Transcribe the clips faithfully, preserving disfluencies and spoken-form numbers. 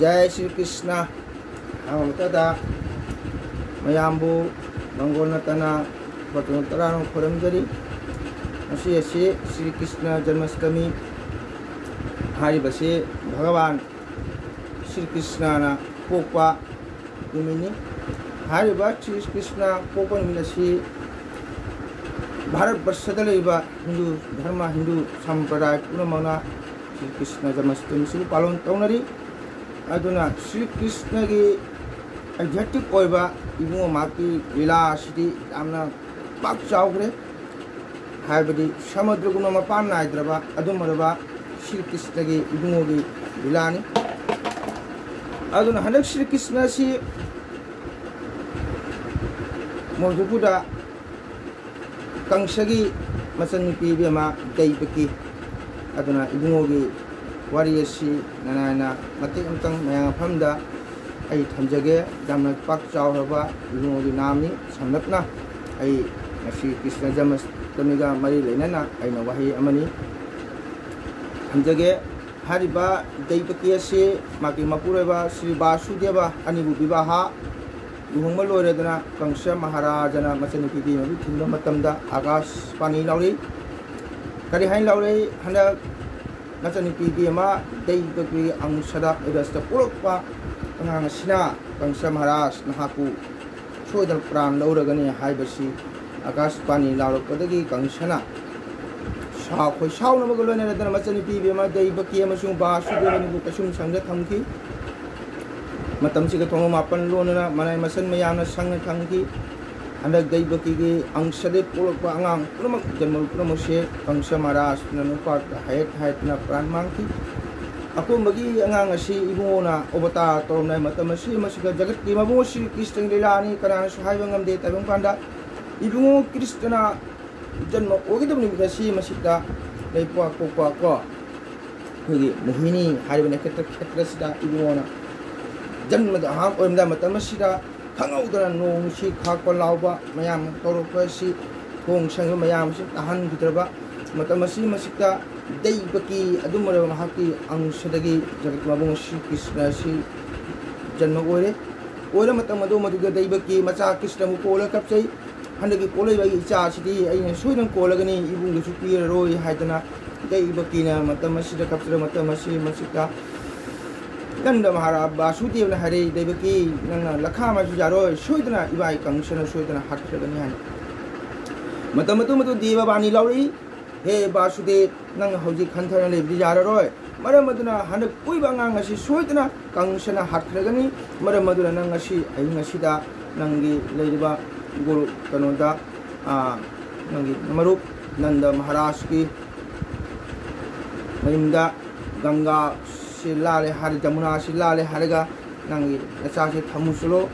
ꯖꯥꯏ ꯁ꯭ꯔꯤ ꯀ꯭ꯔꯤꯁꯅ꯫ ꯑꯍꯥꯟꯕꯗ ꯃꯌꯥꯝꯕꯨ ꯃꯪꯒꯣꯜ ꯅꯠꯇꯅ ꯕꯇꯣꯟ ꯇꯔꯥꯔꯣꯝ ꯈꯣꯏꯔꯝꯖꯔꯤ꯫ ꯉꯁꯤ ꯑꯁꯤ ꯁ꯭ꯔꯤ ꯀ꯭ꯔꯤꯁꯅ ꯖꯟꯃꯁꯇꯃꯤ ꯍꯥꯏꯔꯤꯕꯁꯤ ꯚꯒꯋꯥꯟ ꯁ꯭ꯔꯤ ꯀ꯭ꯔꯤꯁꯅꯅ ꯄꯣꯛꯄ ꯅꯨꯃꯤꯠꯅꯤ꯫ ꯍꯥꯏꯔꯤꯕ ꯁ꯭ꯔꯤ ꯀ꯭ꯔꯤꯁꯅ ꯄꯣꯛꯄ ꯅꯨꯃꯤꯠ ꯑꯁꯤ ꯚꯥꯔꯠ ꯕꯔꯁꯗ ꯂꯩꯔꯤꯕ ꯍꯤꯟꯗꯨ ꯙꯔꯃ, ꯍꯤꯟꯗꯨ ꯁꯝꯄ꯭ꯔꯗꯥꯌ ꯄꯨꯝꯅꯃꯛꯅ ꯁ꯭ꯔꯤ ꯀ꯭ꯔꯤꯁꯅ ꯖꯟꯃꯁꯇꯃꯤꯁꯤꯕꯨ ꯄꯥꯂꯟ ꯇꯧꯅꯔꯤ꯫ ꯑꯗꯨꯅ ꯁ꯭ꯔꯤ ꯀ꯭ꯔꯤꯁꯅꯒꯤ ꯑꯥꯙ꯭ꯌꯥꯠꯃꯤꯛ ꯑꯣꯏꯕ ꯏꯕꯨꯡꯉꯣ ꯃꯍꯥꯛꯀꯤ ꯂꯤꯂꯥ ꯑꯁꯤꯗꯤ ꯌꯥꯝꯅ ꯄꯥꯛ ꯆꯥꯎꯈ꯭ꯔꯦ꯫ ꯍꯥꯏꯕꯗꯤ ꯁꯃꯨꯗ꯭ꯔꯒꯨꯝꯕ ꯃꯄꯥꯟ ꯅꯥꯏꯗ꯭ꯔꯕ ꯑꯗꯨꯝꯕ ꯁ꯭ꯔꯤ ꯀ꯭ꯔꯤꯁꯅꯒꯤ ꯏꯕꯨꯡꯉꯣꯒꯤ ꯂꯤꯂꯥꯅꯤ꯫ ꯑꯗꯨꯅ ꯍꯟꯗꯛ ꯁ꯭ꯔꯤ ꯀ꯭ꯔꯤꯁꯅ ꯑꯁꯤ ꯃꯣꯙꯨꯄꯨꯔꯗ ꯀꯪꯁꯒꯤ ꯃꯆꯟꯅꯨꯄꯤ ꯏꯕꯦꯝꯃ ꯗꯩꯕꯀꯤ, ꯑꯗꯨꯅ ꯏꯕꯨꯡꯉꯣꯒꯤ ꯋꯥꯔꯤ ꯑꯁꯤ ꯅꯅꯥꯏꯅ ꯃꯇꯦꯛ ꯑꯃꯇꯪ ꯃꯌꯥꯝ ꯃꯐꯝꯗ ꯑꯩ ꯊꯝꯖꯒꯦ꯫ ꯌꯥꯝꯅ ꯄꯥꯛ ꯆꯥꯎꯔꯕ ꯏꯕꯨꯡꯉꯣꯒꯤ ꯅꯥꯝꯅꯤ꯫ ꯁꯝꯂꯞꯅ ꯑꯩ ꯉꯁꯤ ꯀ꯭ꯔꯤꯁꯅ ꯖꯟꯃꯁꯇꯃꯤꯒ ꯃꯔꯤ ꯂꯩꯅꯅ ꯑꯩꯅ ꯋꯥꯍꯩ ꯑꯃꯅꯤ ꯊꯝꯖꯒꯦ꯫ ꯍꯥꯏꯔꯤꯕ ꯗꯩꯕꯀꯤ ꯑꯁꯤ ꯃꯥꯒꯤ ꯃꯄꯨꯔꯣꯏꯕ ꯁ꯭ꯔꯤ ꯕꯥꯁꯨꯗꯦꯕ ꯑꯅꯤꯕꯨ ꯕꯤꯕꯥꯍ ꯂꯨꯍꯣꯡꯕ ꯂꯣꯏꯔꯗꯨꯅ ꯀꯪꯁ ꯃꯍꯥꯔꯥꯖꯅ ꯃꯆꯟꯅꯨꯄꯤ ꯏꯕꯦꯝꯃꯕꯨ ꯊꯤꯟꯕ ꯃꯇꯝꯗ ꯑꯀꯥꯁꯕꯥꯅꯤ ꯂꯥꯎꯔꯛꯏ꯫ ꯀꯔꯤ ꯍꯥꯏꯅ ꯂꯥꯎꯔꯛꯏ? ꯍꯟꯗꯛ ꯃꯆꯟꯅꯨꯄꯤ ꯏꯕꯦꯝꯃ ꯗꯩꯕꯀꯤ ꯑꯪꯁꯗ ꯎꯗꯁꯇ ꯄꯣꯛꯂꯛꯄ ꯑꯉꯥꯡ ꯑꯁꯤꯅ ꯀꯪꯁ ꯃꯍꯥꯔꯥꯖ ꯅꯍꯥꯛꯄꯨ ꯁꯣꯏꯗꯅ ꯄ꯭ꯔꯥꯟ ꯂꯧꯔꯒꯅꯤ ꯍꯥꯏꯕꯁꯤ ꯑꯀꯥꯁꯕꯥꯅꯤ ꯂꯥꯎꯔꯛꯄꯗꯒꯤ ꯀꯪꯁꯅ ꯁꯥꯎ ꯈꯣꯏ ꯁꯥꯎꯅꯕꯒ ꯂꯣꯏꯅꯅꯗꯅ ꯃꯆꯟꯅꯨꯄꯤ ꯏꯕꯦꯝꯃ ꯗꯩꯕꯀꯤ ꯑꯃꯁꯨꯡ ꯕꯥꯁꯨꯗꯦꯕꯅꯤꯕꯨ ꯀꯩꯁꯨꯝ ꯁꯪꯗ ꯊꯝꯈꯤ꯫ ꯃꯇꯝꯁꯤꯒ ꯊꯣꯡꯕ ꯃꯥꯄꯟ ꯂꯣꯟꯅꯅ ꯃꯅꯥꯏ ꯃꯁꯟ ꯃꯌꯥꯝꯅ ꯁꯪꯅ ꯊꯝꯈꯤ꯫ ꯍꯟꯗꯛ ꯗꯩꯕꯀꯤꯒꯤ ꯑꯪꯁꯗꯒꯤ ꯄꯣꯛꯂꯛꯄ ꯑꯉꯥꯡ ꯄꯨꯝꯅꯃꯛ, ꯖꯟꯃꯔꯨ ꯄꯨꯝꯅꯃꯛꯁꯦ ꯀꯪꯁ ꯃꯍꯥꯔꯥꯖꯅ ꯅꯨꯄꯥꯗ ꯍꯥꯏꯌꯦꯠ ꯍꯥꯏꯗꯅ ꯄ꯭ꯔꯥꯟ ꯃꯥꯡꯈꯤ꯫ ꯑꯀꯣꯟꯕꯒꯤ ꯑꯉꯥꯡ ꯑꯁꯤ ꯏꯕꯨꯡꯉꯣꯅ ꯑꯣꯕꯇꯥꯔ ꯇꯧꯔꯝꯂꯦ꯫ ꯃꯇꯝ ꯑꯁꯤ ꯃꯁꯤꯗ ꯖꯒꯠꯀꯤ ꯃꯕꯨꯡ ꯁ꯭ꯔꯤ ꯀ꯭ꯔꯤꯁꯅꯒꯤ ꯂꯤꯂꯥꯅꯤ, ꯀꯅꯥꯅꯁꯨ ꯍꯥꯏꯕ ꯉꯝꯗꯦ꯫ ꯇꯥꯏꯕꯪ ꯄꯥꯟꯗ ꯏꯕꯨꯡꯉꯣ ꯀ꯭ꯔꯤꯁꯅ ꯖꯟꯃ ꯑꯣꯏꯒꯗꯕ ꯅꯨꯃꯤꯠ ꯑꯁꯤ ꯃꯁꯤꯗ ꯂꯩꯄꯥꯛ ꯄꯣꯛꯄ ꯀꯣ, ꯑꯩꯈꯣꯏꯒꯤ ꯃꯣꯍꯤꯅꯤ ꯍꯥꯏꯔꯤꯕ ꯅꯈꯦꯇ꯭ꯔ ꯈꯦꯇ꯭ꯔꯁꯤꯗ ꯏꯕꯨꯡꯉꯣꯅ ꯖꯟꯃꯗ ꯑꯍꯥꯟꯕ ꯑꯣꯏꯔꯝꯗꯥꯏ ꯃꯇꯝ ꯑꯁꯤꯗ ꯈꯪꯍꯧꯗꯅ ꯅꯣꯡ ꯅꯨꯡꯁꯤ ꯈꯥꯛꯄ ꯂꯥꯎꯕ ꯃꯌꯥꯝ ꯇꯧꯔꯛꯄ ꯑꯁꯤ ꯈꯣꯡ ꯁꯪꯕ ꯃꯌꯥꯝ ꯑꯁꯤ ꯇꯥꯍꯟꯈꯤꯗ꯭ꯔꯕ ꯃꯇꯝ ꯑꯁꯤ ꯃꯁꯤꯗ ꯗꯩꯕꯀꯤ ꯑꯗꯨꯝ ꯑꯣꯏꯔꯕ ꯃꯍꯥꯛꯀꯤ ꯑꯪꯁꯗꯒꯤ ꯖꯒꯠꯀꯤ ꯃꯕꯨꯡ ꯁ꯭ꯔꯤ ꯀ꯭ꯔꯤꯁꯅ ꯑꯁꯤ ꯖꯟꯃ ꯑꯣꯏꯔꯦ꯫ ꯑꯣꯏꯔ ꯃꯇꯝ ꯑꯗꯨ ꯃꯗꯨꯗ ꯗꯩꯕꯀꯤ ꯃꯆꯥ ꯀ꯭ꯔꯤꯁꯅꯕꯨ ꯀꯣꯜꯂ ꯀꯞꯆꯩ꯫ ꯍꯟꯗꯛꯀꯤ ꯄꯣꯛꯂꯛꯏꯕ ꯑꯩꯒꯤ ꯏꯆꯥ ꯑꯁꯤꯗꯤ ꯑꯩꯅ ꯁꯣꯏꯗꯅ ꯀꯣꯜꯂꯒꯅꯤ, ꯏꯕꯨꯡꯗꯁꯨ ꯄꯤꯔꯔꯣꯏ ꯍꯥꯏꯗꯅ ꯗꯩꯕꯀꯤꯅ ꯃꯇꯝ ꯑꯁꯤꯗ ꯀꯞꯆꯔ ꯃꯇꯝ ꯑꯁꯤ ꯃꯁꯤꯗ ꯅꯟꯗ ꯃꯍꯥꯔꯥꯖ ꯕꯥꯁꯨꯗꯦꯕꯅ ꯍꯥꯏꯔꯛꯏ, "ꯗꯩꯕꯀꯤ, ꯅꯪꯅ ꯂꯈꯥ ꯃꯥꯏꯁꯨ ꯌꯥꯔꯣꯏ, ꯁꯣꯏꯗꯅ ꯏꯕꯥꯏ ꯀꯪꯁꯅ ꯁꯣꯏꯗꯅ ꯍꯥꯠꯈ꯭ꯔꯒꯅꯤ" ꯍꯥꯏꯅ꯫ ꯃꯇꯝ ꯑꯗꯨ ꯃꯗꯨ ꯗꯦꯕ ꯕꯥꯅꯤ ꯂꯧꯔꯛꯏ, "ꯍꯦ ꯕꯥꯁꯨꯗꯦꯕ, ꯅꯪ ꯍꯧꯖꯤꯛ ꯍꯟꯊꯅ ꯂꯩꯕꯗꯤ ꯌꯥꯔꯔꯣꯏ꯫ ꯃꯔꯝ ꯑꯗꯨꯅ ꯍꯟꯗꯛ ꯄꯣꯛꯏꯕ ꯑꯉꯥꯡ ꯑꯁꯤ ꯁꯣꯏꯗꯅ ꯀꯪꯁꯅ ꯍꯥꯠꯈ꯭ꯔꯒꯅꯤ꯫ ꯃꯔꯝ ꯑꯗꯨꯅ ꯅꯪ ꯉꯁꯤ ꯑꯍꯤꯡ ꯑꯁꯤꯗ ꯅꯪꯒꯤ ꯂꯩꯔꯤꯕ ꯒꯨꯔꯨ ꯀꯩꯅꯣꯗ, ꯑꯥ, ꯅꯪꯒꯤ ꯃꯔꯨꯞ ꯅꯟꯗ ꯃꯍꯥꯔꯥꯖꯀꯤ ꯃꯌꯨꯝꯗ ꯒꯪꯒꯥꯁꯤ ꯂꯥꯜꯂꯦ ꯍꯥꯏꯔ, ꯖꯃꯨꯅꯥꯁꯤ ꯂꯥꯜꯂꯦ ꯍꯥꯏꯔꯒ ꯅꯪꯒꯤ ꯅꯆꯥꯁꯦ ꯊꯝꯃꯨ ꯆꯠꯂꯣ꯫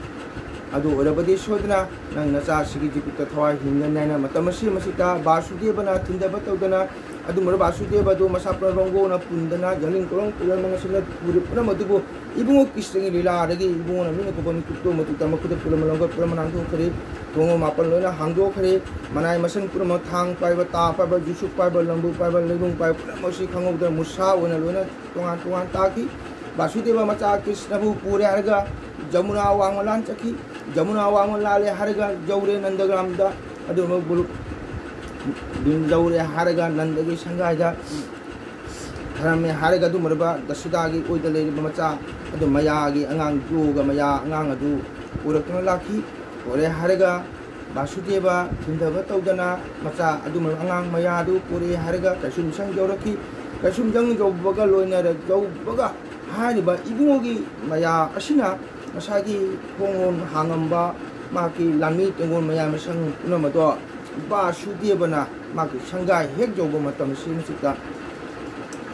ꯑꯗꯨ ꯑꯣꯏꯔꯕꯗꯤ ꯁꯣꯏꯗꯅ ꯅꯪ ꯅꯆꯥꯁꯤꯒꯤ ꯖꯤꯕꯤꯠꯇ ꯊꯋꯥꯏ ꯍꯤꯡꯒꯅꯤ" ꯍꯥꯏꯅ ꯃꯇꯝ ꯑꯁꯤ ꯃꯁꯤꯗ ꯕꯥꯁꯨꯗꯦꯕꯅ ꯊꯤꯟꯊꯕ ꯇꯧꯗꯅ, ꯑꯗꯨꯝꯕ ꯕꯥꯁꯨꯗꯦꯕ ꯑꯗꯨ ꯃꯁꯥ ꯄꯨꯔꯥ ꯔꯣꯡꯒꯣꯅ ꯄꯨꯟꯗꯅ ꯌꯥꯂꯤꯡ ꯀꯣꯂꯣꯡ ꯄꯨꯔ ꯃꯉꯛꯁꯤꯅ ꯄꯨꯔꯤ ꯄꯨꯝꯅꯃꯛ ꯑꯗꯨꯕꯨ ꯏꯕꯨꯡꯉꯣ ꯀ꯭ꯔꯤꯁꯅꯒꯤ ꯂꯤꯂꯥꯗꯒꯤ ꯏꯕꯨꯡꯉꯣꯅ ꯃꯤꯅ ꯀꯧꯕ ꯃꯤꯀꯨꯞꯇꯣ ꯃꯇꯨ ꯇꯝꯕ ꯈꯨꯗꯛ ꯄꯨꯂꯝ ꯂꯧꯒ ꯄꯨꯂꯝ ꯅꯥꯟꯊꯣꯛꯈ꯭ꯔꯦ꯫ ꯊꯣꯡꯉꯣ ꯃꯥꯄꯜ ꯂꯣꯏꯅ ꯍꯥꯡꯗꯣꯛꯈ꯭ꯔꯦ꯫ ꯃꯅꯥꯏ ꯃꯁꯤꯡ ꯄꯨꯝꯅꯃꯛ, ꯊꯥꯡ ꯄꯥꯏꯕ, ꯇꯥ ꯄꯥꯏꯕ, ꯌꯨꯁꯨꯞ ꯄꯥꯏꯕ, ꯂꯝꯕꯨ ꯄꯥꯏꯕ, ꯂꯩꯅꯨꯡ ꯄꯥꯏꯕ ꯄꯨꯝꯅꯃꯛꯁꯤ ꯈꯪꯍꯧꯗꯅ ꯃꯨꯁꯥ ꯑꯣꯏꯅ ꯂꯣꯏꯅ ꯇꯣꯉꯥꯟ ꯇꯣꯉꯥꯟ ꯇꯥꯈꯤ꯫ ꯕꯥꯁꯨꯗꯦꯕ ꯃꯆꯥ ꯀ꯭ꯔꯤꯁꯅꯕꯨ ꯄꯨꯔꯦ ꯍꯥꯏꯔꯒ ꯖꯃꯨꯅꯥ ꯋꯥꯡꯃ ꯂꯥꯟ ꯆꯠꯈꯤ꯫ ꯖꯃꯨꯅꯥ ꯋꯥꯡꯃ ꯂꯥꯜꯂꯦ ꯍꯥꯏꯔꯒ ꯌꯧꯔꯦ ꯅꯟꯗꯒ꯭ꯔꯥꯝꯗ꯫ ꯑꯗꯨꯒ ꯕꯨꯂꯨ-, ꯌꯧꯔꯦ ꯍꯥꯏꯔꯒ ꯅꯟꯗꯒꯤ ꯁꯪꯒꯥꯏꯗ ꯊꯔꯝꯃꯦ ꯍꯥꯏꯔꯒ ꯑꯗꯨꯝ ꯑꯣꯏꯔꯕ ꯗꯁꯨꯗꯥꯒꯤ ꯑꯣꯏꯗ ꯂꯩꯔꯤꯕ ꯃꯆꯥ ꯑꯗꯨ ꯃꯌꯥꯒꯤ ꯑꯉꯥꯡ ꯌꯣꯒ ꯃꯌꯥ ꯑꯉꯥꯡ ꯑꯗꯨ ꯄꯨꯔꯛꯇꯨꯅ ꯂꯥꯛꯈꯤ꯫ ꯄꯨꯔꯦ ꯍꯥꯏꯔꯒ ꯕꯥꯁꯨꯗꯦꯕ ꯊꯤꯟꯊꯕ ꯇꯧꯗꯅ ꯃꯆꯥ ꯑꯗꯨꯝ ꯑꯉꯥꯡ ꯃꯌꯥꯗꯨ ꯄꯨꯔꯛꯑꯦ ꯍꯥꯏꯔꯒ ꯀꯩꯁꯨꯝꯁꯪ ꯌꯧꯔꯛꯈꯤ꯫ ꯀꯩꯁꯨꯝꯁꯪ ꯌꯧꯕꯒ ꯂꯣꯏꯅꯔ ꯌꯧꯕꯒ ꯍꯥꯏꯔꯤꯕ ꯏꯕꯨꯡꯉꯣꯒꯤ ꯃꯌꯥ ꯑꯁꯤꯅ ꯉꯁꯥꯏꯒꯤ ꯊꯣꯡ ꯍꯥꯡꯉꯝꯕ ꯃꯍꯥꯛꯀꯤ ꯂꯥꯟꯃꯤ ꯇꯦꯡꯒꯣꯜ ꯃꯌꯥ ꯃꯁꯪ ꯄꯨꯝꯅꯃꯛꯇꯣ ꯕꯥꯁꯨꯗꯦꯕꯅ ꯃꯍꯥꯛꯀꯤ ꯁꯪꯒꯥꯏ ꯍꯦꯛ ꯌꯧꯕ ꯃꯇꯝꯁꯤ ꯃꯁꯤꯗ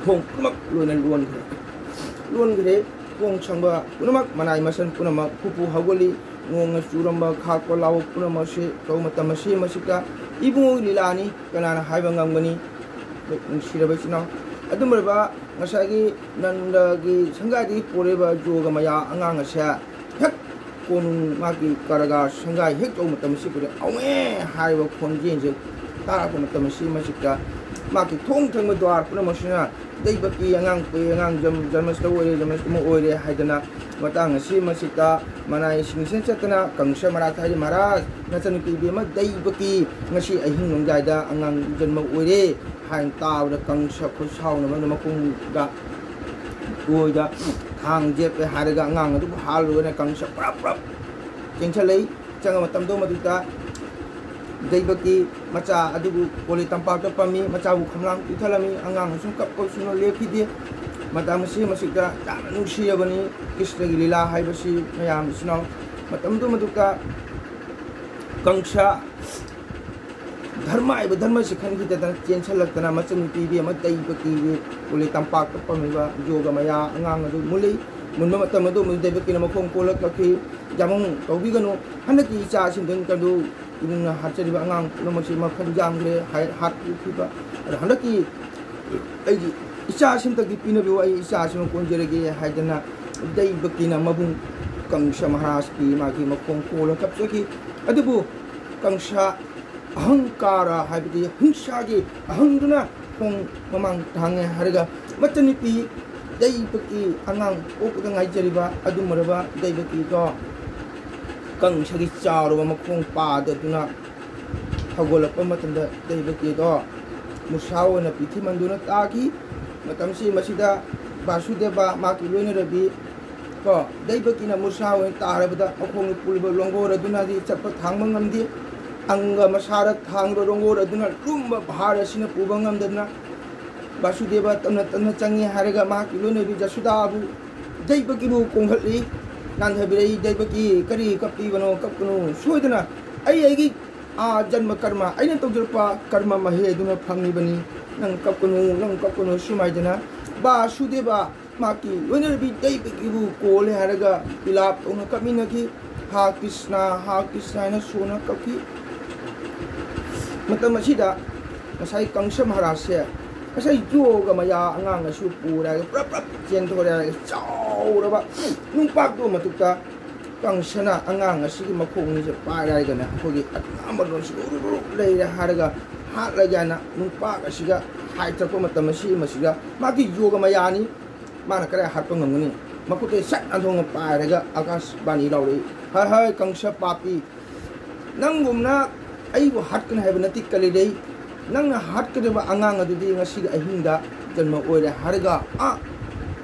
ꯊꯣꯡ ꯄꯨꯝꯅꯃꯛ ꯂꯣꯏꯅ ꯂꯣꯟꯈ꯭ꯔꯦ꯫ ꯂꯣꯟꯈ꯭ꯔꯦ꯫ ꯊꯣꯡ ꯁꯪꯕ ꯄꯨꯝꯅꯃꯛ, ꯃꯅꯥꯏ ꯃꯁꯟ ꯄꯨꯝꯅꯃꯛ ꯐꯨ ꯐꯨ ꯍꯧꯒꯠꯂꯤ꯫ ꯅꯣꯡꯅ ꯆꯨꯔꯝꯕ, ꯈꯥꯛꯄ ꯂꯥꯎꯕ ꯄꯨꯝꯅꯃꯛꯁꯤ ꯇꯧꯕ ꯃꯇꯝ ꯑꯁꯤ ꯃꯁꯤꯗ ꯏꯕꯨꯡꯉꯣꯒꯤ ꯂꯤꯂꯥꯅꯤ, ꯀꯅꯥꯅ ꯍꯥꯏꯕ ꯉꯝꯒꯅꯤ? ꯅꯨꯡꯁꯤꯔꯕ ꯏꯆꯤꯟ ꯏꯅꯥꯎ, ꯑꯗꯨꯝ ꯑꯣꯏꯔꯕ ꯉꯁꯥꯏꯒꯤ ꯅꯟꯗꯒꯤ ꯁꯪꯒꯥꯏꯗꯒꯤ ꯄꯣꯔꯛꯏꯕ ꯌꯣꯒ ꯃꯌꯥ ꯑꯉꯥꯡ ꯑꯁꯦ ꯍꯦꯛ ꯀꯣꯅꯨꯡ ꯃꯥꯒꯤ ꯀꯔꯒ ꯁꯪꯒꯥꯏ ꯍꯦꯛ ꯇꯧꯕ ꯃꯇꯝ ꯑꯁꯤꯗ ꯑꯋꯦ ꯍꯥꯏꯕ ꯈꯣꯟꯖꯦꯜꯁꯦ ꯇꯥꯔꯛꯄ ꯃꯇꯝ ꯑꯁꯤ ꯃꯁꯤꯗ ꯃꯍꯥꯛꯀꯤ ꯊꯣꯡ ꯊꯪꯕ ꯗ꯭ꯋꯥꯔ ꯄꯨꯝꯅꯃꯛꯁꯤꯅ ꯗꯩꯕꯀꯤ ꯑꯉꯥꯡ ꯄꯣꯛꯏ, ꯑꯉꯥꯡ ꯖꯝ-, ꯖꯟꯃꯁꯇ ꯑꯣꯏꯔꯦ, ꯖꯟꯃꯁꯇ ꯑꯃ ꯑꯣꯏꯔꯦ ꯍꯥꯏꯗꯅ ꯃꯇꯥꯡ ꯑꯁꯤ ꯃꯁꯤꯗ ꯃꯅꯥꯏꯁꯤꯡꯁꯤꯅ ꯆꯠꯇꯅ ꯀꯪꯁ ꯃꯍꯥꯔꯥꯖ ꯍꯥꯏꯔꯤ, "ꯃꯍꯥꯔꯥꯖ, ꯅꯆꯟꯅꯨꯄꯤ ꯏꯕꯦꯝꯃ ꯗꯩꯕꯀꯤ ꯉꯁꯤ ꯑꯍꯤꯡ ꯅꯣꯡꯌꯥꯏꯗ ꯑꯉꯥꯡ ꯖꯟꯃ ꯑꯣꯏꯔꯦ" ꯍꯥꯏꯅ ꯇꯥꯕꯗ ꯀꯪꯁ ꯈꯨꯠꯁꯥꯎꯅ ꯃꯔꯝꯗ ꯃꯈꯣꯡꯗ ꯑꯣꯏꯗ ꯊꯥꯡ ꯌꯦꯞꯄꯦ ꯍꯥꯏꯔꯒ ꯑꯉꯥꯡ ꯑꯗꯨꯕꯨ ꯍꯥꯜꯂꯨꯔꯅ ꯀꯪꯁ ꯄ꯭ꯔꯞ ꯄ꯭ꯔꯞ ꯆꯦꯟꯁꯤꯜꯂꯛꯏ꯫ ꯆꯪꯉ ꯃꯇꯝꯗꯨ ꯃꯗꯨꯗ ꯗꯩꯕꯀꯤ ꯃꯆꯥ ꯑꯗꯨꯕꯨ ꯀꯣꯂꯤ ꯇꯝꯄꯥꯛꯇ ꯄꯝꯃꯤ, ꯃꯆꯥꯕꯨ ꯈꯝꯂꯥꯡ ꯄꯤꯊꯂꯝꯃꯤ꯫ ꯑꯉꯥꯡ ꯑꯁꯨꯝ ꯀꯞꯄ ꯁꯨꯡꯅ ꯂꯦꯞꯈꯤꯗꯦ꯫ ꯃꯇꯝ ꯑꯁꯤ ꯃꯁꯤꯗ ꯌꯥꯝꯅ ꯅꯨꯡꯁꯤꯔꯕꯅꯤ ꯀ꯭ꯔꯤꯁꯅꯒꯤ ꯂꯤꯂꯥ ꯍꯥꯏꯕꯁꯤ ꯃꯌꯥꯝ ꯏꯆꯤꯟ ꯏꯅꯥꯎ꯫ ꯃꯇꯝꯗꯨ ꯃꯗꯨꯗ ꯀꯪꯁ ꯙꯔꯃ ꯍꯥꯏꯕ ꯙꯔꯃꯁꯤ ꯈꯟꯈꯤꯗꯗꯅ ꯆꯦꯟꯁꯤꯜꯂꯛꯇꯅ ꯃꯆꯟꯅꯨꯄꯤ ꯏꯕꯦꯝꯃ ꯗꯩꯕꯀꯤꯒꯤ ꯀꯣꯂꯤ ꯇꯝꯄꯥꯛꯇ ꯄꯝꯃꯤꯕ ꯌꯣꯒ ꯃꯌꯥ ꯑꯉꯥꯡ ꯑꯗꯨ ꯃꯨꯜꯂꯤ꯫ ꯃꯨꯟꯕ ꯃꯇꯝ ꯑꯗꯨ ꯗꯩꯕꯀꯤꯅ ꯃꯈꯣꯡ ꯀꯣꯜꯂ ꯀꯛꯈꯤ꯫ "ꯌꯥꯝꯕꯨꯡ ꯇꯧꯕꯤꯒꯅꯨ, ꯍꯟꯗꯛꯀꯤ ꯏꯆꯥꯁꯤꯡꯗꯨ ꯀꯩꯅꯣ ꯏꯃꯨꯡꯅ ꯍꯥꯠꯆꯔꯤꯕ ꯑꯉꯥꯡ ꯄꯨꯝꯅꯃꯛꯁꯤ ꯃꯈꯜ ꯌꯥꯝꯈ꯭ꯔꯦ" ꯍꯥꯏ ꯍꯥꯠꯄꯤꯈꯤꯕ꯫ ꯑꯗꯣ ꯍꯟꯗꯛꯀꯤ ꯑꯩꯒꯤ ꯏꯆꯥꯁꯤꯝꯇꯒꯤ ꯄꯤꯅꯕꯤꯌꯨ, ꯑꯩ ꯏꯆꯥꯁꯤꯃ ꯀꯣꯟꯖꯔꯒꯦ ꯍꯥꯏꯗꯅ ꯗꯩꯕꯀꯤꯅ ꯃꯕꯨꯡ ꯀꯪꯁ ꯃꯍꯥꯔꯥꯖꯀꯤ ꯃꯥꯒꯤ ꯃꯈꯣꯡ ꯀꯣꯜꯂ ꯀꯞꯆꯈꯤ꯫ ꯑꯗꯨꯕꯨ ꯀꯪꯁ ꯑꯍꯪꯀꯥꯔ ꯍꯥꯏꯕꯗꯤ ꯍꯤꯡꯁꯥꯒꯤ ꯑꯍꯪꯗꯨꯅ ꯈꯣꯡ ꯃꯃꯥꯡ ꯊꯥꯡꯉꯦ ꯍꯥꯏꯔꯒ ꯃꯆꯟꯅꯨꯄꯤ ꯗꯩꯕꯀꯤ ꯑꯉꯥꯡ ꯄꯣꯛꯄꯗ ꯉꯥꯏꯖꯔꯤꯕ ꯑꯗꯨꯝꯕꯔꯕ ꯗꯩꯕꯀꯤꯗꯣ ꯀꯪꯁꯒꯤ ꯆꯥꯎꯔꯕ ꯃꯈꯣꯡ ꯄꯥꯗꯗꯨꯅ ꯍꯧꯒꯠꯂꯛꯄ ꯃꯇꯝꯗ ꯗꯩꯕꯀꯤꯗꯣ ꯃꯨꯁꯥ ꯑꯣꯏꯅ ꯄꯤꯊꯤꯃꯟꯗꯨꯅ ꯇꯥꯈꯤ꯫ ꯃꯇꯝꯁꯤ ꯃꯁꯤꯗ ꯕꯥꯁꯨꯗꯦꯕ ꯃꯍꯥꯛꯀꯤ ꯂꯣꯏꯅꯔꯕꯤ ꯀꯣ ꯗꯩꯕꯀꯤꯅ ꯃꯨꯁꯥ ꯑꯣꯏꯅ ꯇꯥꯔꯕꯗ ꯃꯈꯣꯡꯅ ꯄꯨꯜꯂꯤꯕ ꯂꯣꯡꯒꯣꯔ ꯑꯗꯨꯅꯗꯤ ꯆꯠꯄ ꯊꯥꯡꯕ ꯉꯝꯗꯦ꯫ ꯑꯪꯒ ꯃꯁꯥꯗ ꯊꯥꯡꯕ ꯂꯣꯡꯒꯣꯔ ꯑꯗꯨꯅ ꯂꯨꯝꯕ ꯚꯥꯔ ꯑꯁꯤꯅ ꯄꯨꯕ ꯉꯝꯗꯗꯨꯅ ꯕꯥꯁꯨꯗꯦꯕ ꯇꯞꯅ ꯇꯞꯅ ꯆꯪꯉꯤ ꯍꯥꯏꯔꯒ ꯃꯍꯥꯛꯀꯤ ꯂꯣꯏꯅꯕꯤ ꯖꯁꯨꯗꯥꯕꯨ ꯗꯩꯕꯀꯤꯕꯨ ꯀꯣꯡꯈꯠꯂꯤ꯫ ꯅꯥꯟꯊꯕꯤꯔꯛꯏ꯫ "ꯗꯩꯕꯀꯤ, ꯀꯔꯤ ꯀꯞꯄꯤꯕꯅꯣ? ꯀꯞꯀꯅꯨ꯫ ꯁꯣꯏꯗꯅ ꯑꯩ ꯑꯩꯒꯤ ꯑꯥ ꯖꯟꯃ ꯀꯔꯃ, ꯑꯩꯅ ꯇꯧꯖꯔꯛꯄ ꯀꯔꯃ ꯃꯍꯩ ꯑꯗꯨꯅ ꯐꯪꯉꯤꯕꯅꯤ꯫ ꯅꯪ ꯀꯞꯀꯅꯨ, ꯅꯪ ꯀꯞꯀꯅꯨ" ꯁꯨꯃꯥꯏꯗꯅ ꯕꯥꯁꯨꯗꯦꯕ ꯃꯍꯥꯛꯀꯤ ꯂꯣꯏꯅꯔꯕꯤ ꯗꯩꯕꯀꯤꯕꯨ ꯀꯣꯜꯂꯦ ꯍꯥꯏꯔꯒ ꯕꯤꯂꯥꯞ ꯇꯧꯅ ꯀꯞꯃꯤꯟꯅꯈꯤ꯫ "ꯍꯥ ꯀ꯭ꯔꯤꯁꯅ, ꯍꯥ ꯀ꯭ꯔꯤꯁꯅ" ꯍꯥꯏꯅ ꯁꯣꯟꯅ ꯀꯞꯈꯤ꯫ ꯃꯇꯝ ꯑꯁꯤꯗ ꯉꯁꯥꯏ ꯀꯪꯁ ꯃꯍꯥꯔꯥꯖꯁꯦ ꯉꯁꯥꯏ ꯌꯣꯒ ꯃꯌꯥ ꯑꯉꯥꯡ ꯑꯁꯤ ꯄꯨꯔꯦ ꯍꯥꯏꯔꯒ ꯄ꯭ꯔꯞ ꯄ꯭ꯔꯞ ꯆꯦꯟꯊꯣꯔꯛꯑꯦ ꯍꯥꯏꯔꯒ ꯆꯥꯎꯔꯕ ꯅꯨꯡꯄꯥꯛꯇꯨ ꯃꯊꯛꯇ ꯀꯪꯁꯅ ꯑꯉꯥꯡ ꯑꯁꯤꯒꯤ ꯃꯈꯣꯡ ꯑꯅꯤꯁꯦ ꯄꯥꯏꯔꯦ ꯍꯥꯏꯔꯒꯅꯦ ꯑꯩꯈꯣꯏꯒꯤ ꯑꯅꯥꯕ ꯂꯣꯟꯁꯤ ꯎꯔꯨ ꯎꯔꯨ ꯂꯩꯔꯦ ꯍꯥꯏꯔꯒ ꯍꯥꯠꯂꯒꯦ ꯍꯥꯏꯅ ꯅꯨꯄꯥ ꯑꯁꯤꯒ ꯍꯥꯏꯊꯔꯛꯄ ꯃꯇꯝ ꯑꯁꯤ ꯃꯁꯤꯒ ꯃꯥꯒꯤ ꯌꯣꯒ ꯃꯌꯥꯅꯤ꯫ ꯃꯥꯅ ꯀꯗꯥꯏ ꯍꯥꯠꯄ ꯉꯝꯒꯅꯤ? ꯃꯈꯨꯠꯇꯩ ꯁꯠ ꯅꯥꯟꯊꯣꯛꯅ ꯄꯥꯏꯔꯒ ꯑꯀꯥꯁꯕꯥꯅꯤ ꯂꯥꯎꯔꯛꯏ, "ꯍꯥꯏ ꯍꯥꯏ ꯀꯪꯁ ꯄꯥꯄꯤ, ꯅꯪꯒꯨꯝꯅ ꯑꯩꯕꯨ ꯍꯥꯠꯀꯅꯤ ꯍꯥꯏꯕ ꯅꯠꯇꯦ ꯀꯂꯤꯗꯩ꯫ ꯅꯪꯅ ꯍꯥꯠꯀꯗꯕ ꯑꯉꯥꯡ ꯑꯗꯨꯗꯤ ꯉꯁꯤꯒꯤ ꯑꯍꯤꯡꯗ ꯖꯟꯃ ꯑꯣꯏꯔꯦ" ꯍꯥꯏꯔꯒ ꯑꯥ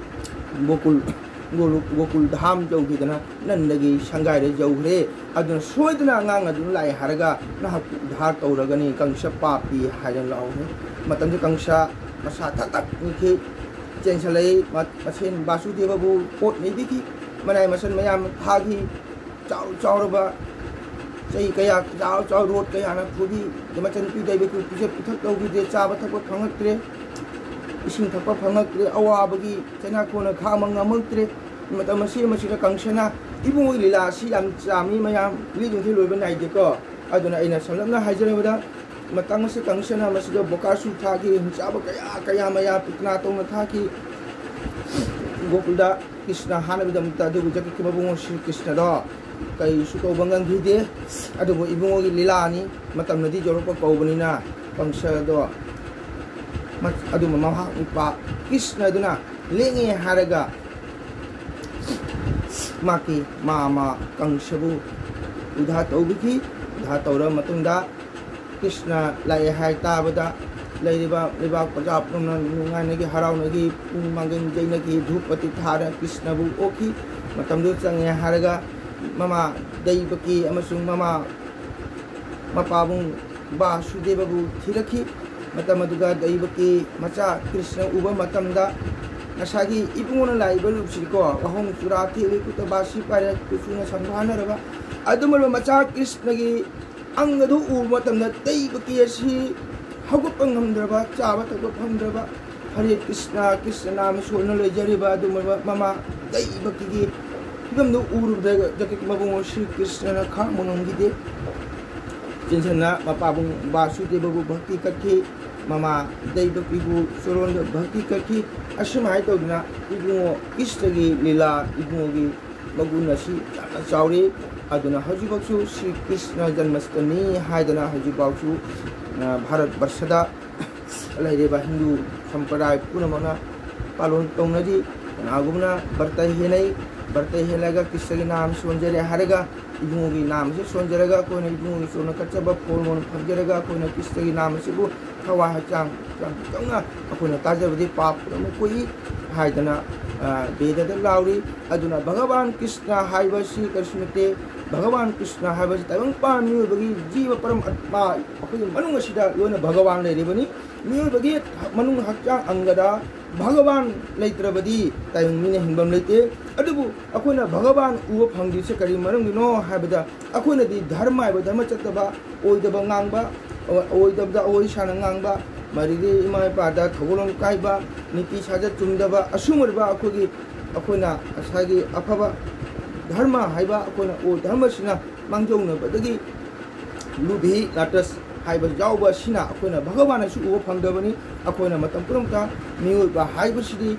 ꯒꯣꯀꯨꯜ, ꯒꯣꯂꯨ-, ꯒꯣꯀꯨꯜ ꯙꯥꯝ ꯌꯧꯈꯤꯗꯅ ꯅꯟꯗꯒꯤ ꯁꯪꯒꯥꯏꯗ ꯌꯧꯈ꯭ꯔꯦ꯫ ꯑꯗꯨꯅ ꯁꯣꯏꯗꯅ ꯑꯉꯥꯡ ꯑꯗꯨ ꯂꯥꯛꯑꯦ ꯍꯥꯏꯔꯒ ꯅꯍꯥꯛꯄꯨ ꯎꯗꯥꯔ ꯇꯧꯔꯒꯅꯤ ꯀꯪꯁ ꯄꯥꯄꯤ ꯍꯥꯏꯗꯅ ꯂꯥꯎꯈ꯭ꯔꯦ꯫ ꯃꯇꯝꯗꯨ ꯀꯪꯁ ꯃꯁꯥ ꯊꯛ ꯊꯛ ꯅꯤꯛꯈꯤ, ꯆꯦꯟꯁꯤꯜꯂꯛꯏ꯫ ꯃ-, ꯃꯁꯦꯟ ꯕꯥꯁꯨꯗꯦꯕꯕꯨ ꯄꯣꯠ ꯅꯩꯕꯤꯈꯤ, ꯃꯅꯥꯏ ꯃꯁꯟ ꯃꯌꯥꯝ ꯊꯥꯈꯤ꯫ ꯆꯥꯎ ꯆꯥꯎꯔꯕ ꯆꯩ ꯀꯌꯥ, ꯆꯥꯎ ꯆꯥꯎ ꯔꯣꯠ ꯀꯌꯥꯅ ꯐꯨꯕꯤ꯫ ꯃꯆꯟꯅꯨꯄꯤ ꯗꯩꯕꯀꯤ ꯄꯤꯖ ꯄꯤꯊꯛ ꯇꯧꯈꯤꯗꯦ, ꯆꯥꯕ ꯊꯛꯄ ꯐꯪꯉꯛꯇ꯭ꯔꯦ, ꯏꯁꯤꯡ ꯊꯛꯄ ꯐꯪꯉꯛꯇ꯭ꯔꯦ, ꯑꯋꯥꯕꯒꯤ ꯆꯩꯅꯥꯈꯣꯟꯅ ꯈꯥꯡꯕ ꯉꯝꯃꯛꯇ꯭ꯔꯦ꯫ ꯃꯇꯝ ꯑꯁꯤ ꯃꯁꯤꯗ ꯀꯪꯁꯅ ꯏꯕꯨꯡꯉꯣꯒꯤ ꯂꯤꯂꯥ ꯑꯁꯤ ꯌꯥꯝ ꯆꯥꯝꯃꯤ ꯃꯌꯥꯝ, ꯂꯤꯗꯨꯡꯁꯤ ꯂꯣꯏꯕ ꯅꯥꯏꯗꯦꯀꯣ꯫ ꯑꯗꯨꯅ ꯑꯩꯅ ꯁꯝꯂꯞꯅ ꯍꯥꯏꯖꯔꯕꯗ, ꯃꯇꯥꯡ ꯑꯁꯤ ꯀꯪꯁꯅ ꯃꯁꯤꯗ ꯕꯣꯀꯥꯁꯨ ꯊꯥꯈꯤ, ꯍꯤꯡꯆꯥꯕ ꯀꯌꯥ ꯀꯌꯥ ꯃꯌꯥ ꯄꯨꯇꯅꯥ ꯇꯧꯅ ꯊꯥꯈꯤ꯫ ꯒꯣꯀꯨꯜꯗ ꯀ꯭ꯔꯤꯁꯅ ꯍꯥꯠꯅꯕꯒꯤꯗꯃꯛꯇ꯫ ꯑꯗꯨꯕꯨ ꯖꯒꯠꯀꯤ ꯃꯕꯨꯡꯉꯣ ꯁ꯭ꯔꯤ ꯀ꯭ꯔꯤꯁꯅꯗꯣ ꯀꯩꯁꯨ ꯇꯧꯕ ꯉꯝꯈꯤꯗꯦ꯫ ꯑꯗꯨꯕꯨ ꯏꯕꯨꯡꯉꯣꯒꯤ ꯂꯤꯂꯥꯅꯤ, ꯃꯇꯝꯅꯗꯤ ꯌꯧꯔꯛꯄ ꯀꯧꯕꯅꯤꯅ ꯀꯪꯁꯗꯣ ꯃ-, ꯑꯗꯨꯝꯕ ꯃꯍꯥꯛ ꯅꯨꯄꯥ ꯀ꯭ꯔꯤꯁꯅ ꯑꯗꯨꯅ ꯂꯦꯡꯉꯦ ꯍꯥꯏꯔꯒ ꯃꯍꯥꯛꯀꯤ ꯃꯥꯃ ꯀꯪꯁꯕꯨ ꯎꯙꯥ ꯇꯧꯕꯤꯈꯤ꯫ ꯎꯙꯥ ꯇꯧꯔꯕ ꯃꯇꯨꯡꯗ ꯀ꯭ꯔꯤꯁꯅ ꯂꯥꯛꯑꯦ ꯍꯥꯏ ꯇꯥꯕꯗ ꯂꯩꯔꯤꯕ ꯂꯩꯕꯥꯛ ꯄ꯭ꯔꯖꯥ ꯄꯨꯝꯅꯃꯛ ꯅꯨꯡꯉꯥꯏꯅꯈꯤ, ꯍꯔꯥꯎꯅꯈꯤ, ꯄꯨꯡ ꯃꯥꯡꯒꯟ ꯌꯩꯅꯈꯤ, ꯙꯨꯞ ꯃꯇꯤ ꯊꯥꯔ ꯀ꯭ꯔꯤꯁꯅꯕꯨ ꯑꯣꯛꯈꯤ꯫ ꯃꯇꯝꯗꯨ ꯆꯪꯉꯦ ꯍꯥꯏꯔꯒ ꯃꯃꯥ ꯗꯩꯕꯀꯤ ꯑꯃꯁꯨꯡ ꯃꯃꯥ ꯃꯄꯥꯕꯨꯡ ꯕꯥꯁꯨꯗꯦꯕꯕꯨ ꯊꯤꯔꯛꯈꯤ꯫ ꯃꯇꯝ ꯑꯗꯨꯗ ꯗꯩꯕꯀꯤ ꯃꯆꯥ ꯀ꯭ꯔꯤꯁꯅ ꯎꯕ ꯃꯇꯝꯗ ꯉꯁꯥꯏꯒꯤ ꯏꯕꯨꯡꯉꯣꯅ ꯂꯥꯛꯏꯕ ꯂꯨꯞꯁꯤꯀꯣ, ꯋꯥꯍꯣꯡ ꯆꯨꯔꯥ ꯊꯦꯛꯂꯤ, ꯈꯨꯠꯇ ꯕꯥꯁꯤ ꯄꯥꯏꯔꯦ, ꯀꯨꯆꯨꯅ ꯁꯪꯐꯥꯅꯔꯕ ꯑꯗꯨꯝꯕ ꯃꯆꯥ ꯀ꯭ꯔꯤꯁꯅꯒꯤ ꯑꯪ ꯑꯗꯨ ꯎꯕ ꯃꯇꯝꯗ ꯗꯩꯕꯀꯤ ꯑꯁꯤ ꯍꯧꯒꯠꯄ ꯉꯝꯗ꯭ꯔꯕ, ꯆꯥꯕ ꯊꯛꯄ ꯐꯪꯗ꯭ꯔꯕ, ꯍꯔꯦ ꯀ꯭ꯔꯤꯁꯅ, ꯀ꯭ꯔꯤꯁꯅ ꯅꯥꯃ ꯁꯣꯟꯅ ꯂꯩꯖꯔꯤꯕ ꯑꯗꯨꯒꯨꯝꯂꯕ ꯃꯃꯥ ꯗꯩꯕꯀꯤꯒꯤ ꯐꯤꯕꯝꯗꯨ ꯎꯔꯨꯕꯗ ꯖꯒꯠꯀꯤ ꯃꯕꯨꯡꯉꯣ ꯁ꯭ꯔꯤ ꯀ꯭ꯔꯤꯁꯅꯅ ꯈꯥꯡꯕ ꯉꯝꯈꯤꯗꯦ꯫ ꯆꯦꯟꯁꯟꯅ ꯃꯄꯥꯕꯨꯡ ꯕꯥꯁꯨꯗꯦꯕꯕꯨ ꯚꯛꯇꯤ ꯀꯠꯈꯤ, ꯃꯃꯥ ꯗꯩꯕꯀꯤꯕꯨ ꯆꯣꯔꯣꯟꯗ ꯚꯛꯇꯤ ꯀꯠꯈꯤ꯫ ꯑꯁꯨꯃꯥꯏꯅ ꯇꯧꯗꯅ ꯏꯕꯨꯡꯉꯣ ꯀ꯭ꯔꯤꯁꯅꯒꯤ ꯂꯤꯂꯥ, ꯏꯕꯨꯡꯉꯣꯒꯤ ꯃꯒꯨꯟ ꯑꯁꯤ ꯌꯥꯝꯅ ꯆꯥꯎꯔꯤ꯫ ꯑꯗꯨꯅ ꯍꯧꯖꯤꯛꯐꯥꯎꯁꯨ ꯁ꯭ꯔꯤ ꯀ꯭ꯔꯤꯁꯅ ꯖꯟꯃꯁꯇꯃꯤ ꯍꯥꯏꯗꯅ ꯍꯧꯖꯤꯛꯐꯥꯎꯁꯨ ꯚꯥꯔꯠ ꯕꯔꯁꯗ ꯂꯩꯔꯤꯕ ꯍꯤꯟꯗꯨ ꯁꯝꯄ꯭ꯔꯗꯥꯏ ꯄꯨꯝꯅꯃꯛꯅ ꯄꯥꯂꯣꯟ ꯇꯧꯅꯔꯤ꯫ ꯀꯅꯥꯒꯨꯝꯕꯅ ꯕ꯭ꯔꯇ ꯍꯦꯟꯅꯩ, ꯕ꯭ꯔꯇ ꯍꯦꯜꯂꯒ ꯀ꯭ꯔꯤꯁꯅꯒꯤ ꯅꯥꯝ ꯁꯣꯟꯖꯔꯦ ꯍꯥꯏꯔꯒ ꯏꯕꯨꯡꯉꯣꯒꯤ ꯅꯥꯝ ꯑꯁꯤ ꯁꯣꯟꯖꯔꯒ ꯑꯩꯈꯣꯏꯅ ꯏꯕꯨꯡꯉꯣꯒꯤ ꯆꯣꯟꯅ ꯀꯠꯆꯕ ꯐꯣꯔ ꯃꯣꯟ ꯐꯪꯖꯔꯒ ꯑꯩꯈꯣꯏꯅ ꯀ꯭ꯔꯤꯁꯅꯒꯤ ꯅꯥꯝ ꯑꯁꯤꯕꯨ ꯊꯋꯥꯏ ꯍꯛꯆꯥꯡ ꯌꯥꯝ ꯆꯪꯅ ꯑꯩꯈꯣꯏꯅ ꯇꯥꯖꯕꯗꯤ ꯄꯥꯞ ꯄꯨꯝꯅꯃꯛ ꯀꯣꯛꯏ ꯍꯥꯏꯗꯅ, ꯑ, ꯕꯦꯗꯗ ꯂꯥꯎꯔꯤ꯫ ꯑꯗꯨꯅ ꯚꯒꯋꯥꯟ ꯀ꯭ꯔꯤꯁꯅ ꯍꯥꯏꯕꯁꯤ ꯀꯔꯤꯁꯨ ꯅꯠꯇꯦ꯫ ꯚꯒꯋꯥꯟ ꯀ꯭ꯔꯤꯁꯅ ꯍꯥꯏꯕꯁꯤ ꯇꯥꯏꯕꯪꯄꯥꯟ ꯃꯤꯑꯣꯏꯕꯒꯤ ꯖꯤꯕ ꯄꯔꯝ ꯑꯠꯃꯥ ꯑꯩꯈꯣꯏꯒꯤ ꯃꯅꯨꯡ ꯑꯁꯤꯗ ꯂꯣꯏꯅ ꯚꯒꯋꯥꯟ ꯂꯩꯔꯤꯕꯅꯤ꯫ ꯃꯤꯑꯣꯏꯕꯒꯤ ꯃꯅꯨꯡ ꯍꯛꯆꯥꯡ ꯑꯪꯒꯗ ꯚꯒꯋꯥꯟ ꯂꯩꯇ꯭ꯔꯕꯗꯤ ꯇꯥꯏꯕꯪ ꯃꯤꯅ ꯍꯤꯡꯐꯝ ꯂꯩꯇꯦ꯫ ꯑꯗꯨꯕꯨ ꯑꯩꯈꯣꯏꯅ ꯚꯒꯋꯥꯟ ꯎꯕ ꯐꯪꯗ꯭ꯔꯤꯁꯦ ꯀꯔꯤ ꯃꯔꯝꯒꯤꯅꯣ ꯍꯥꯏꯕꯗ, ꯑꯩꯈꯣꯏꯅꯗꯤ ꯙꯔꯃ ꯍꯥꯏꯕ ꯙꯔꯃ ꯆꯠꯇꯕ, ꯑꯣꯏꯗꯕ ꯉꯥꯡꯕ, ꯑꯣꯏꯗꯕꯗ ꯑꯣꯏ ꯁꯥꯅ ꯉꯥꯡꯕ, ꯃꯔꯤꯗꯤ ꯏꯃꯥ ꯏꯄꯥꯗ ꯊꯧꯒꯜꯂꯣꯟ ꯀꯥꯏꯕ, ꯅꯤꯇꯤ ꯁꯥꯖꯠ ꯆꯨꯝꯗꯕ, ꯑꯁꯨꯝꯕ ꯑꯩꯈꯣꯏꯒꯤ, ꯑꯩꯈꯣꯏꯅ ꯉꯁꯥꯏꯒꯤ ꯑꯐꯕ ꯙꯔꯃ ꯍꯥꯏꯕ ꯑꯩꯈꯣꯏꯅ ꯑꯣ ꯙꯔꯃꯁꯤꯅ ꯃꯥꯡꯖꯧꯅꯕꯗꯒꯤ ꯂꯨꯚꯤ ꯂꯥꯇꯁ ꯍꯥꯏꯕ ꯌꯥꯎꯕ ꯑꯁꯤꯅ ꯑꯩꯈꯣꯏꯅ ꯚꯒꯋꯥꯟ ꯑꯁꯤ ꯎꯕ ꯐꯪꯗꯕꯅꯤ꯫ ꯑꯩꯈꯣꯏꯅ ꯃꯇꯝ ꯄꯨꯝꯅꯃꯛꯇ ꯃꯤꯑꯣꯏꯕ ꯍꯥꯏꯕꯁꯤꯗꯤ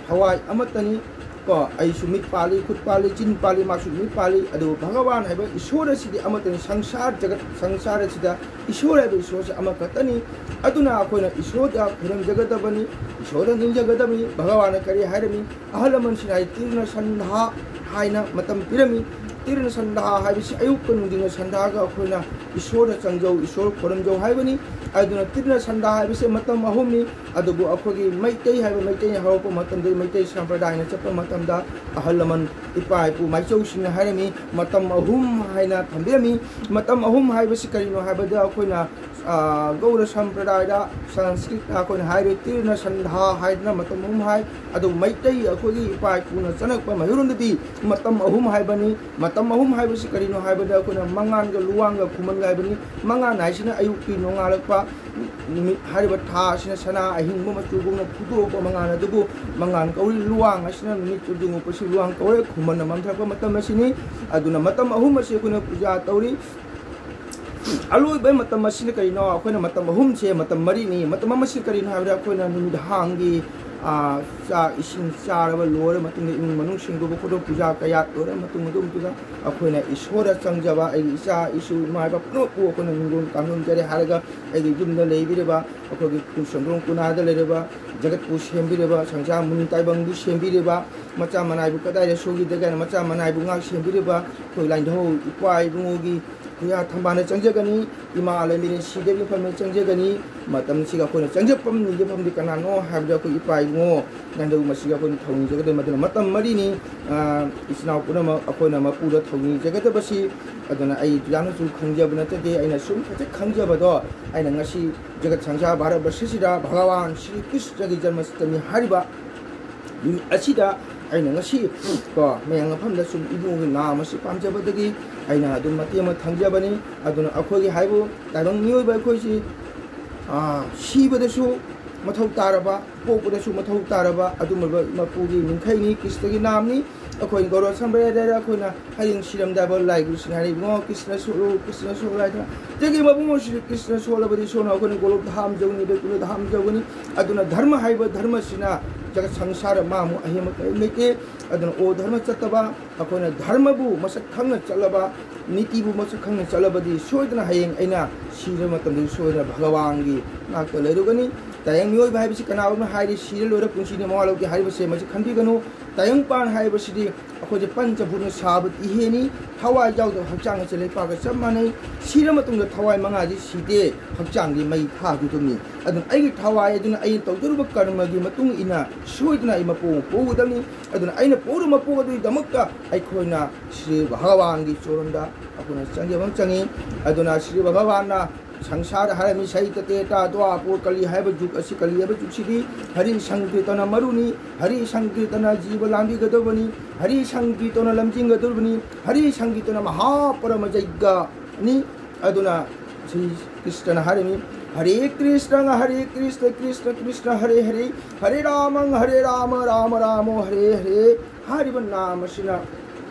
ꯊꯋꯥꯏ ꯑꯃꯠꯇꯅꯤ꯫ ꯀꯣ, ꯑꯩꯁꯨ ꯃꯤꯠ ꯄꯥꯜꯂꯤ, ꯈꯨꯠ ꯄꯥꯜꯂꯤ, ꯆꯤꯟ ꯄꯥꯜꯂꯤ, ꯃꯥꯁꯨ ꯃꯤꯠ ꯄꯥꯜꯂꯤ, ꯑꯗꯨꯕꯨ ꯚꯒꯋꯥꯟ ꯍꯥꯏꯕ ꯏꯁꯣꯔ ꯑꯁꯤꯗꯤ ꯑꯃꯠꯇꯅꯤ꯫ ꯁꯪꯁꯥꯔ ꯖꯒꯠ, ꯁꯪꯁꯥꯔ ꯑꯁꯤꯗ ꯏꯁꯣꯔ ꯍꯥꯏꯕ ꯏꯁꯣꯔꯁꯦ ꯑꯃꯈꯛꯇꯅꯤ꯫ ꯑꯗꯨꯅ ꯑꯩꯈꯣꯏꯅ ꯏꯁꯣꯔꯗ ꯈꯨꯔꯨꯝꯖꯒꯗꯕꯅꯤ, ꯏꯁꯣꯔꯗ ꯅꯤꯡꯖꯒꯗꯕꯅꯤ꯫ ꯚꯒꯋꯥꯟꯅ ꯀꯔꯤ ꯍꯥꯏꯔꯝꯃꯤ? ꯑꯍꯜ ꯂꯃꯟꯁꯤꯡꯅ ꯍꯥꯏ, ꯇꯤꯔꯅ ꯁꯟꯙꯥ ꯍꯥꯏꯅ ꯃꯇꯝ ꯄꯤꯔꯝꯃꯤ꯫ ꯇꯤꯔꯅ ꯁꯟꯙꯥ ꯍꯥꯏꯕꯁꯤ ꯑꯌꯨꯛꯀ ꯅꯨꯡꯊꯤꯟꯒ ꯁꯟꯙꯥꯒ ꯑꯩꯈꯣꯏꯅ ꯏꯁꯣꯔꯗ ꯆꯪꯖꯧ, ꯏꯁꯣꯔ ꯈꯨꯔꯨꯝꯖꯧ ꯍꯥꯏꯕꯅꯤ꯫ ꯑꯗꯨꯅ ꯇꯤꯔꯅ ꯁꯟꯙꯥ ꯍꯥꯏꯕꯁꯦ ꯃꯇꯝ ꯑꯍꯨꯝꯅꯤ꯫ ꯑꯗꯨꯕꯨ ꯑꯩꯈꯣꯏꯒꯤ ꯃꯩꯇꯩ ꯍꯥꯏꯕ, ꯃꯩꯇꯩꯅ ꯍꯧꯔꯛꯄ ꯃꯇꯝꯗꯒꯤ ꯃꯩꯇꯩ ꯁꯝꯄ꯭ꯔꯗꯥꯏꯅ ꯆꯠꯄ ꯃꯇꯝꯗ ꯑꯍꯜ ꯂꯃꯟ, ꯏꯄꯥ ꯏꯄꯨ ꯃꯥꯏꯆꯧꯁꯤꯡꯅ ꯍꯥꯏꯔꯝꯃꯤ, ꯃꯇꯝ ꯑꯍꯨꯝ ꯍꯥꯏꯅ ꯊꯝꯕꯤꯔꯝꯃꯤ꯫ ꯃꯇꯝ ꯑꯍꯨꯝ ꯍꯥꯏꯕꯁꯤ ꯀꯔꯤꯅꯣ ꯍꯥꯏꯕꯗ, ꯑꯩꯈꯣꯏꯅ, ꯑ, ꯒꯧꯔ ꯁꯝꯄ꯭ꯔꯗꯥꯏꯗ ꯁꯪꯁꯀ꯭ꯔꯤꯠꯇ ꯑꯩꯈꯣꯏꯅ ꯍꯥꯏꯔꯦ, ꯇꯤꯔꯅ ꯁꯟꯙꯥ ꯍꯥꯏꯗꯅ ꯃꯇꯝ ꯑꯍꯨꯝ ꯍꯥꯏ꯫ ꯑꯗꯨꯕꯨ ꯃꯩꯇꯩ ꯑꯩꯈꯣꯏꯒꯤ ꯏꯄꯥ ꯏꯄꯨꯅ ꯆꯠꯅꯔꯛꯄ ꯃꯩꯔꯣꯟꯗꯗꯤ ꯃꯇꯝ ꯑꯍꯨꯝ ꯍꯥꯏꯕꯅꯤ꯫ ꯃꯇꯝ ꯑꯍꯨꯝ ꯍꯥꯏꯕꯁꯤ ꯀꯔꯤꯅꯣ ꯍꯥꯏꯕꯗ, ꯑꯩꯈꯣꯏꯅ ꯃꯉꯥꯟꯒ ꯂꯨꯋꯥꯡꯒ ꯈꯨꯃꯟꯒ ꯍꯥꯏꯕꯅꯤ꯫ ꯃꯉꯥꯟ ꯍꯥꯏꯁꯤꯅ ꯑꯌꯨꯛꯀꯤ ꯅꯣꯡꯉꯥꯜꯂꯛꯄ, ꯅꯨꯃꯤꯠ ꯍꯥꯏꯔꯤꯕ ꯊꯥ ꯑꯁꯤꯅ ꯁꯅꯥ ꯑꯍꯤꯡꯕ ꯃꯆꯨꯒꯨꯝꯅ ꯐꯨꯗꯣꯔꯛꯄ ꯃꯉꯥꯟ ꯑꯗꯨꯕꯨ ꯃꯉꯥꯟ ꯀꯧꯏ꯫ ꯂꯨꯋꯥꯡ ꯑꯁꯤꯅ ꯅꯨꯃꯤꯠ ꯆꯨꯞ ꯌꯨꯡꯉꯛꯄꯁꯤ ꯂꯨꯋꯥꯡ ꯀꯧꯔꯦ꯫ ꯈꯨꯃꯟꯅ ꯃꯝꯊꯔꯛꯄ ꯃꯇꯝ ꯑꯁꯤꯅꯤ꯫ ꯑꯗꯨꯅ ꯃꯇꯝ ꯑꯍꯨꯝ ꯑꯁꯤ ꯑꯩꯈꯣꯏꯅ ꯄꯨꯖꯥ ꯇꯧꯔꯤ꯫ ꯑꯂꯣꯏꯕ ꯃꯇꯝ ꯑꯁꯤꯅ ꯀꯔꯤꯅꯣ? ꯑꯩꯈꯣꯏꯅ ꯃꯇꯝ ꯑꯍꯨꯝꯁꯦ, ꯃꯇꯝ ꯃꯔꯤꯅꯤ꯫ ꯃꯇꯝ ꯑꯃꯁꯤ ꯀꯔꯤꯅꯣ ꯍꯥꯏꯕꯗ, ꯑꯩꯈꯣꯏꯅ ꯅꯨꯃꯤꯗꯥꯡꯒꯤ, ꯑꯥ, ꯆꯥꯛ ꯏꯁꯤꯡ ꯆꯥꯔꯕ ꯂꯣꯏꯔ ꯃꯇꯨꯡꯗ, ꯏꯃꯨꯡ ꯃꯅꯨꯡ ꯁꯦꯡꯗꯣꯛꯄ ꯈꯣꯠꯇꯣꯛꯄ, ꯄꯨꯖꯥ ꯀꯌꯥꯠ ꯂꯣꯏꯔ ꯃꯇꯨꯡ, ꯑꯗꯨꯝꯗꯨꯗ ꯑꯩꯈꯣꯏꯅ ꯏꯁꯣꯔꯗ ꯆꯪꯖꯕ, ꯑꯩꯒꯤ ꯏꯆꯥ ꯏꯁꯨ ꯏꯃꯥ ꯏꯄꯥ ꯄꯨꯝꯅꯃꯛꯄꯨ ꯑꯩꯈꯣꯏꯅ ꯅꯤꯡꯒꯣꯡ ꯀꯥꯡꯊꯣꯟꯖꯔꯦ ꯍꯥꯏꯔꯒ, ꯑꯩꯒꯤ ꯌꯨꯝꯗ ꯂꯩꯕꯤꯔꯤꯕ ꯑꯩꯈꯣꯏꯒꯤ ꯈꯨ ꯁꯣꯟꯗ꯭ꯔꯣꯡ ꯀꯨꯅꯥꯗ ꯂꯩꯔꯤꯕ ꯖꯒꯠꯄꯨ ꯁꯦꯝꯕꯤꯔꯤꯕ, ꯁꯪꯁꯥꯔ ꯃꯨꯅꯤ ꯇꯥꯏꯕꯪꯕꯨ ꯁꯦꯝꯕꯤꯔꯤꯕ, ꯃꯆꯥ ꯃꯅꯥꯏꯕꯨ ꯀꯗꯥꯏꯗ ꯁꯣꯛꯈꯤꯗꯒꯦ ꯍꯥꯏꯅ ꯃꯆꯥ ꯃꯅꯥꯏꯕꯨ ꯉꯥꯛ ꯁꯦꯝꯕꯤꯔꯤꯕ ꯑꯩꯈꯣꯏ ꯂꯥꯏꯙꯧ ꯏꯄꯥ ꯏꯕꯨꯡꯉꯣꯒꯤ ꯈꯨꯌꯥ ꯊꯝꯕꯥꯜꯗ ꯆꯪꯖꯒꯅꯤ, ꯏꯃꯥ ꯂꯩꯃꯔꯦꯟ ꯁꯤꯗꯦꯕꯤ ꯃꯐꯝꯗ ꯆꯪꯖꯒꯅꯤ꯫ ꯃꯇꯝꯁꯤꯒ ꯑꯩꯈꯣꯏꯅ ꯆꯪꯖꯐꯝ ꯅꯤꯖꯐꯝꯗꯤ ꯀꯅꯥꯅꯣ ꯍꯥꯏꯕꯗ ꯑꯩꯈꯣꯏ ꯏꯄꯥ ꯏꯕꯨꯡꯉꯣ ꯂꯥꯏꯙꯧ ꯃꯁꯤꯒ ꯑꯩꯈꯣꯏꯅ ꯊꯧꯅꯤꯖꯒꯗꯕ꯫ ꯃꯗꯨꯅ ꯃꯇꯝ ꯃꯔꯤꯅꯤ, ꯑ, ꯏꯆꯤꯟ ꯏꯅꯥꯎ ꯄꯨꯝꯅꯃꯛ ꯑꯩꯈꯣꯏꯅ ꯃꯄꯨꯗ ꯊꯧꯅꯤꯖꯒꯗꯕꯁꯤ꯫ ꯑꯗꯨꯅ ꯑꯩ ꯌꯥꯝꯅꯁꯨ ꯈꯪꯖꯕ ꯅꯠꯆꯗꯦ, ꯑꯩꯅ ꯁꯨꯝ ꯈꯖꯤꯛ ꯈꯪꯖꯕꯗꯣ ꯑꯩꯅ ꯉꯁꯤ ꯖꯒꯠ ꯁꯪꯁꯥꯔ ꯚꯥꯔꯠ ꯕꯔꯁꯁꯤꯗ ꯚꯒꯋꯥꯟ ꯁ꯭ꯔꯤ ꯀ꯭ꯔꯤꯁꯅꯒꯤ ꯖꯟꯃꯁꯇꯃꯤ ꯍꯥꯏꯔꯤꯕ ꯅꯨꯃꯤꯠ ꯑꯁꯤꯗ ꯑꯩꯅ ꯉꯁꯤ ꯀꯣ ꯃꯌꯥꯝ ꯃꯐꯝꯗ ꯁꯨꯝ ꯏꯕꯨꯡꯒꯤ ꯅꯥꯝ ꯑꯁꯤ ꯄꯥꯝꯖꯕꯗꯒꯤ ꯑꯩꯅ ꯑꯗꯨꯝ ꯃꯇꯦꯛ ꯑꯃ ꯊꯝꯖꯕꯅꯤ꯫ ꯑꯗꯨꯅ ꯑꯩꯈꯣꯏꯒꯤ ꯍꯥꯏꯕꯨ ꯇꯥꯏꯕꯪ ꯃꯤꯑꯣꯏꯕ ꯑꯩꯈꯣꯏꯁꯤ, ꯑꯥ, ꯁꯤꯕꯗꯁꯨ ꯃꯊꯧ ꯇꯥꯔꯕ, ꯄꯣꯛꯄꯗꯁꯨ ꯃꯊꯧ ꯇꯥꯔꯕ ꯑꯗꯨꯒꯨꯝꯂꯕ ꯃꯄꯨꯒꯤ ꯅꯤꯡꯊꯧꯅꯤ, ꯀ꯭ꯔꯤꯁꯅꯒꯤ ꯅꯥꯝꯅꯤ꯫ ꯑꯩꯈꯣꯏ ꯒꯧꯔ ꯁꯝꯄ꯭ꯔꯗꯥꯌꯗ ꯑꯩꯈꯣꯏꯅ ꯍꯌꯦꯡ ꯁꯤꯔꯝꯗꯥꯏꯐꯥꯎ ꯂꯥꯏ ꯒꯨꯔꯨꯁꯤꯡ ꯍꯥꯏꯔꯤ, "ꯏꯕꯨꯡꯉꯣ, ꯀ꯭ꯔꯤꯁꯅ ꯁꯣꯛꯂꯨ, ꯀ꯭ꯔꯤꯁꯅ ꯁꯣꯛꯂꯨ" ꯍꯥꯏꯗꯅ꯫ ꯑꯗꯒꯤ ꯃꯕꯨꯡ ꯑꯁꯤꯗꯤ ꯀ꯭ꯔꯤꯁꯅ ꯁꯣꯛꯂꯕꯗꯤ ꯁꯣꯝꯅ ꯑꯩꯈꯣꯏꯅ ꯒꯣꯂꯣꯛꯇ ꯍꯥꯝꯖꯒꯅꯤ, ꯕꯦꯀꯨꯂꯗ ꯍꯥꯝꯖꯒꯅꯤ꯫ ꯑꯗꯨꯅ ꯙꯔꯃ ꯍꯥꯏꯕ ꯙꯔꯃꯁꯤꯅ ꯖꯒꯠ ꯁꯪꯁꯥꯔ ꯃꯥꯃꯨ ꯑꯍꯦꯟꯕ ꯀꯔꯤꯝ ꯂꯩꯇꯦ꯫ ꯑꯗꯨꯅ ꯑꯣ ꯙꯔꯃ ꯆꯠꯇꯕ, ꯑꯩꯈꯣꯏꯅ ꯙꯔꯃꯕꯨ ꯃꯁꯛ ꯈꯪꯅ ꯆꯠꯂꯕ, ꯅꯤꯇꯤꯕꯨ ꯃꯁꯛ ꯈꯪꯅ ꯆꯠꯂꯕꯗꯤ ꯁꯣꯏꯗꯅ ꯍꯌꯦꯡ ꯑꯩꯅ ꯁꯤꯔꯕ ꯃꯇꯝꯗꯁꯨ ꯁꯣꯏꯗꯅ ꯚꯒꯋꯥꯟꯒꯤ ꯅꯥꯛꯇ ꯂꯩꯔꯨꯒꯅꯤ꯫ ꯇꯥꯏꯕꯪ ꯃꯤꯑꯣꯏꯕ ꯍꯥꯏꯕꯁꯤ ꯀꯅꯥꯒꯨꯝꯕ ꯍꯥꯏꯔꯤ, ꯁꯤꯔ ꯂꯣꯏꯔ ꯄꯨꯟꯁꯤꯅꯤ ꯃꯋꯥ ꯂꯧꯗꯦ ꯍꯥꯏꯔꯤꯕꯁꯦ ꯃꯁꯤ ꯈꯟꯕꯤꯒꯅꯨ꯫ ꯇꯥꯏꯕꯪꯄꯥꯟ ꯍꯥꯏꯕꯁꯤꯗꯤ ꯑꯩꯈꯣꯏꯁꯦ ꯄꯟꯆꯚꯨꯠꯅ ꯁꯥꯕ ꯏꯍꯦꯅꯤ꯫ ꯊꯋꯥꯏ ꯌꯥꯎꯗꯕ ꯍꯛꯆꯥꯡ ꯑꯁꯤ ꯂꯩꯄꯥꯛꯀ ꯆꯞ ꯃꯥꯟꯅꯩ꯫ ꯁꯤꯔ ꯃꯇꯨꯡꯗ ꯊꯋꯥꯏ ꯃꯉꯥꯁꯤ ꯁꯤꯗꯦ, ꯍꯛꯆꯥꯡꯗꯤ ꯃꯩ ꯊꯥꯗꯨꯗꯨꯝꯅꯤ꯫ ꯑꯗꯨꯅ ꯑꯩꯒꯤ ꯊꯋꯥꯏ ꯑꯗꯨꯅ ꯑꯩꯅ ꯇꯧꯖꯔꯨꯕ ꯀꯔꯃꯒꯤ ꯃꯇꯨꯡ ꯏꯟꯅ ꯁꯣꯏꯗꯅ ꯑꯩ ꯃꯄꯣꯛ ꯑꯃ ꯄꯣꯛꯎꯒꯗꯕꯅꯤ꯫ ꯑꯗꯨꯅ ꯑꯩꯅ ꯄꯣꯛꯎꯔꯕ ꯃꯄꯣꯛ ꯑꯗꯨꯒꯤꯗꯃꯛꯇ ꯑꯩꯈꯣꯏꯅ ꯁ꯭ꯔꯤ ꯚꯒꯋꯥꯟꯒꯤ ꯆꯣꯔꯟꯗ ꯑꯩꯈꯣꯏꯅ ꯆꯪꯖꯕ ꯑꯃ ꯆꯪꯉꯤ꯫ ꯑꯗꯨꯅ ꯁ꯭ꯔꯤ ꯚꯒꯋꯥꯟꯅ ꯁꯪꯁꯥꯔ ꯍꯥꯏꯔꯝꯃꯤ, ꯁꯩꯇ ꯇ꯭ꯔꯦꯇꯥ ꯗ꯭ꯋꯥꯄꯔ ꯀꯂꯤ ꯍꯥꯏꯕ ꯖꯨꯒ ꯑꯁꯤ, ꯀꯂꯤ ꯍꯥꯏꯕ ꯖꯨꯒꯁꯤꯗꯤ ꯍꯔꯤ ꯁꯪꯀꯤꯔꯇꯅ ꯃꯔꯨꯅꯤ꯫ ꯍꯔꯤ ꯁꯪꯀꯤꯔꯇꯅ ꯖꯤꯕ ꯂꯥꯡꯕꯤꯒꯗꯕꯅꯤ꯫ ꯍꯔꯤ ꯁꯪꯀꯤꯔꯇꯅ ꯂꯝꯖꯤꯡꯒꯗꯧꯔꯕꯅꯤ꯫ ꯍꯔꯤ ꯁꯪꯀꯤꯔꯇꯅ ꯃꯍꯥꯄꯔꯃ ꯖꯩꯒꯅꯤ꯫ ꯑꯗꯨꯅ ꯁ꯭ꯔꯤ ꯀ꯭ꯔꯤꯁꯅꯅ ꯍꯥꯏꯔꯝꯃꯤ, "ꯍꯔꯦ ꯀ꯭ꯔꯤꯁꯅ, ꯍꯔꯦ ꯀ꯭ꯔꯤꯁꯅ, ꯀ꯭ꯔꯤꯁꯅ ꯀ꯭ꯔꯤꯁꯅ, ꯍꯔꯦ ꯍꯔꯦ, ꯍꯔꯦ ꯔꯥꯃ, ꯍꯔꯦ ꯔꯥꯃ, ꯔꯥꯃ ꯔꯥꯃ, ꯍꯔꯦ ꯍꯔꯦ" ꯍꯥꯏꯔꯤꯕ ꯅꯥꯝ ꯑꯁꯤꯅ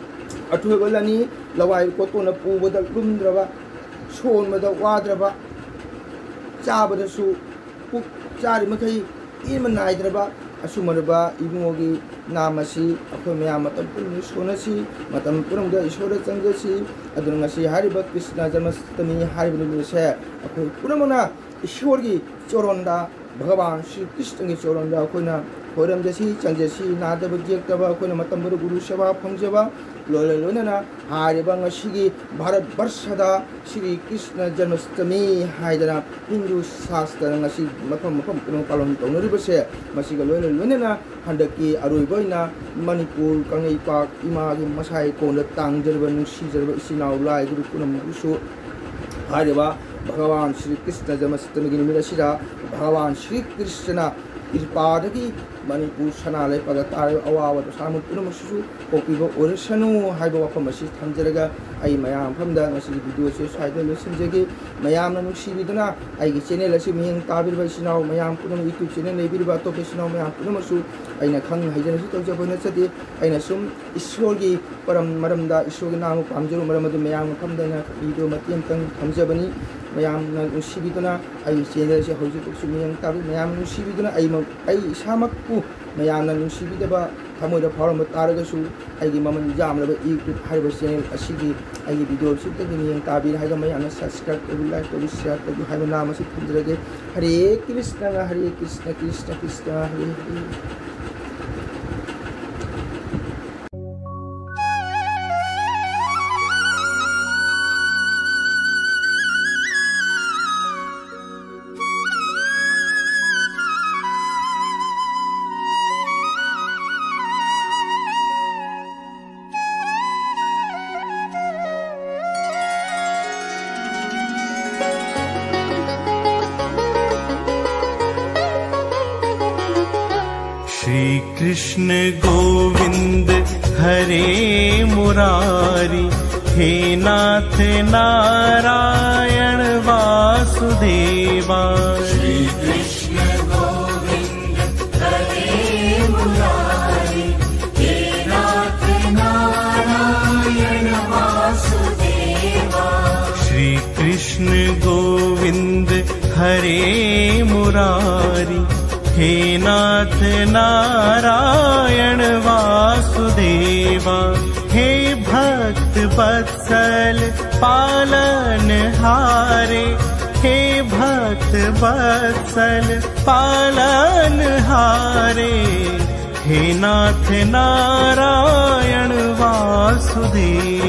ꯑꯊꯣꯏꯕ ꯂꯟꯅꯤ꯫ ꯂꯋꯥꯏ ꯀꯣꯇꯣꯟꯅ ꯄꯨꯕꯗ ꯂꯨꯝꯗ꯭ꯔꯕ, ꯁꯣꯟꯕꯗ ꯋꯥꯗ꯭ꯔꯕ, ꯆꯥꯕꯗꯁꯨ ꯄꯨꯛ ꯆꯥꯔꯤ ꯃꯈꯩ ꯄꯦꯟꯕ ꯅꯥꯏꯗ꯭ꯔꯕ, ꯑꯁꯨꯝ ꯑꯣꯏꯔꯕ ꯏꯕꯨꯡꯉꯣꯒꯤ ꯅꯥꯝ ꯑꯁꯤ ꯑꯩꯈꯣꯏ ꯃꯌꯥꯝ ꯃꯇꯝ ꯄꯨꯝꯅꯃꯛ ꯁꯣꯟꯅꯁꯤ, ꯃꯇꯝ ꯄꯨꯝꯅꯃꯛꯇ ꯏꯁꯣꯔꯗ ꯆꯪꯖꯁꯤ꯫ ꯑꯗꯨꯅ ꯉꯁꯤ ꯍꯥꯏꯔꯤꯕ ꯀ꯭ꯔꯤꯁꯅ ꯖꯟꯃꯁꯇꯃꯤ ꯍꯥꯏꯔꯤꯕ ꯅꯨꯃꯤꯠ ꯑꯁꯦ ꯑꯩꯈꯣꯏ ꯄꯨꯝꯅꯃꯛꯅ ꯏꯁꯣꯔꯒꯤ ꯆꯣꯔꯣꯟꯗ, ꯚꯒꯋꯥꯟ ꯁ꯭ꯔꯤ ꯀ꯭ꯔꯤꯁꯅꯒꯤ ꯆꯣꯔꯣꯟꯗ ꯑꯩꯈꯣꯏꯅ ꯈꯣꯏꯔꯝꯖꯁꯤ, ꯆꯪꯖꯁꯤ꯫ ꯅꯥꯗꯕ ꯌꯦꯛꯇꯕ ꯑꯩꯈꯣꯏꯅ ꯃꯇꯝ ꯄꯨꯝꯅꯃꯛꯇ ꯒꯨꯔꯨ ꯁꯦꯕꯥ ꯐꯪꯖꯕ, ꯂꯣꯏꯅ ꯂꯣꯏꯅꯅ ꯍꯥꯏꯔꯤꯕ ꯉꯁꯤꯒꯤ ꯚꯥꯔꯠ ꯕꯔꯁꯗ ꯁ꯭ꯔꯤ ꯀ꯭ꯔꯤꯁꯅ ꯖꯟꯃꯁꯇꯃꯤ ꯍꯥꯏꯗꯅ ꯍꯤꯟꯗꯨ ꯁꯥꯁꯇ꯭ꯔꯅ ꯉꯁꯤ ꯃꯐꯝ ꯃꯐꯝ ꯄꯨꯝꯅꯃꯛ ꯄꯥꯂꯟ ꯇꯧꯅꯔꯤꯕꯁꯦ, ꯃꯁꯤꯒ ꯂꯣꯏꯅ ꯂꯣꯏꯅꯅ ꯍꯟꯗꯛꯀꯤ ꯑꯔꯣꯏꯕ ꯑꯣꯏꯅ ꯃꯅꯤꯄꯨꯔ ꯀꯪꯂꯩꯄꯥꯛ ꯏꯃꯥꯒꯤ ꯃꯁꯥ ꯏꯀꯣꯟꯗ ꯇꯥꯡꯖꯔꯕ ꯅꯨꯡꯁꯤꯖꯔꯕ ꯏꯆꯤꯟ ꯏꯅꯥꯎ ꯂꯥꯏ ꯒꯨꯔꯨ ꯄꯨꯝꯅꯃꯛꯄꯨꯁꯨ ꯍꯥꯏꯔꯤꯕ ꯚꯒꯋꯥꯟ ꯁ꯭ꯔꯤ ꯀ꯭ꯔꯤꯁꯅ ꯖꯟꯃꯁꯇꯃꯤꯒꯤ ꯅꯨꯃꯤꯠ ꯑꯁꯤꯗ ꯚꯒꯋꯥꯟ ꯁ꯭ꯔꯤ ꯀ꯭ꯔꯤꯁꯅ ꯀ꯭ꯔꯤꯄꯥꯗꯒꯤ ꯃꯅꯤꯄꯨꯔ ꯁꯅꯥ ꯂꯩꯄꯥꯛꯇ ꯇꯥꯔꯤꯕ ꯑꯋꯥꯕ ꯗꯁꯥ ꯄꯨꯝꯅꯃꯛꯁꯤꯁꯨ ꯀꯣꯛꯄꯤꯕ ꯑꯣꯏꯔꯁꯅꯨ ꯍꯥꯏꯕ ꯋꯥꯐꯝ ꯑꯁꯤ ꯊꯝꯖꯔꯒ ꯑꯩ ꯃꯌꯥꯝ ꯃꯐꯝꯗ ꯉꯁꯤꯒꯤ ꯚꯤꯗꯤꯑꯣ ꯑꯁꯤ ꯁ꯭ꯋꯥꯏꯗ ꯂꯣꯏꯁꯤꯟꯖꯒꯦ꯫ ꯃꯌꯥꯝꯅ ꯅꯨꯡꯁꯤꯕꯤꯗꯨꯅ ꯑꯩꯒꯤ ꯆꯦꯅꯦꯜ ꯑꯁꯤ ꯃꯤꯠꯌꯦꯡ ꯇꯥꯕꯤꯔꯤꯕ ꯏꯆꯤꯟ ꯏꯅꯥꯎ ꯃꯌꯥꯝ ꯄꯨꯝꯅꯃꯛ, YouTube ꯆꯦꯅꯦꯜ ꯂꯩꯕꯤꯔꯤꯕ ꯑꯇꯣꯞꯄ ꯏꯆꯤꯟ ꯏꯅꯥꯎ ꯃꯌꯥꯝ ꯄꯨꯝꯅꯃꯛꯁꯨ ꯑꯩꯅ ꯈꯪ ꯍꯩꯖꯅꯁꯨ ꯇꯧꯖꯕ ꯅꯠꯆꯗꯦ꯫ ꯑꯩꯅ ꯁꯨꯝ ꯏꯁꯣꯔꯒꯤ ꯄꯔꯝ ꯃꯔꯝꯗ ꯏꯁꯣꯔꯒꯤ ꯅꯥꯃ ꯄꯥꯝꯖꯔꯨ ꯃꯔꯝ ꯑꯗꯨ ꯃꯌꯥꯝ ꯃꯐꯝꯗ ꯑꯩꯅ ꯚꯤꯗꯤꯑꯣ ꯃꯇꯦꯛ ꯑꯃꯇꯪ ꯊꯝꯖꯕꯅꯤ꯫ ꯃꯌꯥꯝꯅ ꯅꯨꯡꯁꯤꯕꯤꯗꯨꯅ ꯑꯩꯒꯤ ꯆꯦꯅꯦꯜ ꯑꯁꯤ ꯍꯧꯖꯤꯛ ꯍꯧꯖꯤꯛꯁꯨ ꯃꯤꯠꯌꯦꯡ ꯇꯥꯕꯤ꯫ ꯃꯌꯥꯝꯅ ꯅꯨꯡꯁꯤꯕꯤꯗꯨꯅ ꯑꯩ ꯑꯩ ꯏꯁꯥꯃꯛꯄꯨ ꯃꯌꯥꯝꯅ ꯅꯨꯡꯁꯤꯕꯤꯗꯕ ꯊꯃꯣꯏꯗ ꯐꯥꯎꯔꯝꯕ ꯇꯥꯔꯒꯁꯨ, ꯑꯩꯒꯤ ꯃꯃꯜ ꯌꯥꯝꯂꯕ YouTube ꯍꯥꯏꯔꯤꯕ ꯆꯦꯅꯦꯜ ꯑꯁꯤꯒꯤ ꯑꯩꯒꯤ ꯚꯤꯗꯤꯑꯣ ꯑꯁꯤꯗꯒꯤ ꯃꯤꯠꯌꯦꯡ ꯇꯥꯕꯤꯔꯦ ꯍꯥꯏꯔꯒ ꯃꯌꯥꯝꯅ subscribe ꯇꯧꯕꯤꯌꯨ, like ꯇꯧꯕꯤꯌꯨ, share ꯇꯧꯕꯤꯌꯨ ꯍꯥꯏꯕ ꯅꯥꯃ ꯑꯁꯤ ꯊꯝꯖꯔꯒꯦ꯫ ꯍꯔꯦ ꯀ꯭ꯔꯤꯁꯅ, ꯍꯔꯦ ꯀ꯭ꯔꯤꯁꯅ, ꯀ꯭ꯔꯤꯁꯅ ꯀ꯭ꯔꯤꯁꯅ, ꯍꯔꯦ ꯍꯔꯦ꯫ श्री कृष्ण गोविंद हरे मुरारी, हे नाथ नारायण वासुदेवा। श्री कृष्ण गोविंद हरे मुरारी, हे नाथ नारायण वासुदेवा। श्री कृष्ण गोविंद हरे मुरारी, हे नाथ नारायण वासुदेवा, हे भक्त वत्सल पालनहारे, हे भक्त वत्सल पालनहारे, हे नाथ नारायण वासुदेवा।